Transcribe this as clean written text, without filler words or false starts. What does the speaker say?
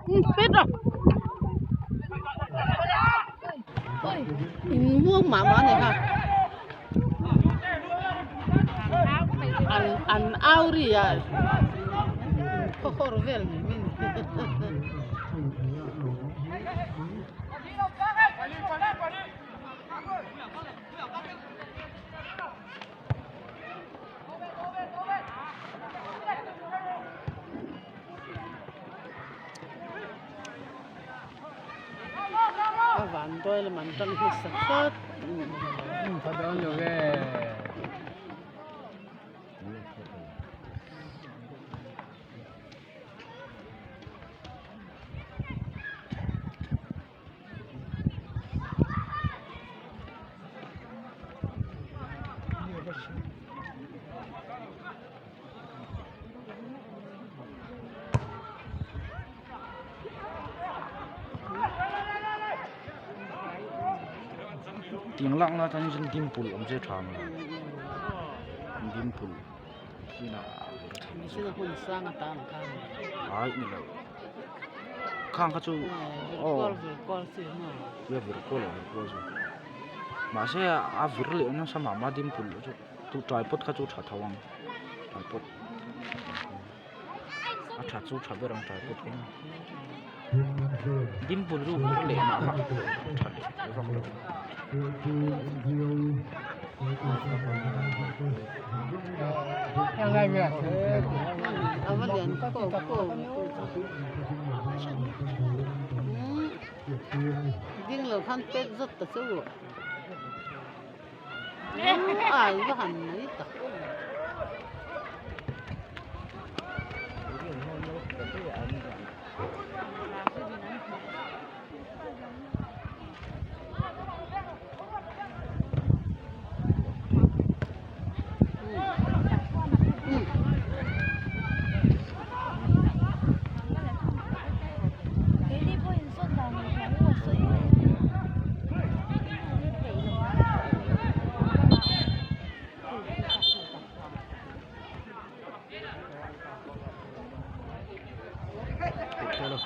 Pet rawh in muang mah mah a ni kha an an au ri a khawhawr vel mai mai a ni. A van dawi lam an tang hmasa phawt. Tiang lak na atangin chuan dimple awm se tha ang dimple kinah ai ni lo khang kha chu aw tia vir kual a vir kual chu mahse a vir leh nasa mah mah dimple chu chu tripod kha chu tha tho ang tripod a tha chu tha ber ang tripod kha dimple chu vir leh mah mah tha leh vak lo. A va lian khawp khawp ding lo khan pet zawt ta chu ai va han mai tak.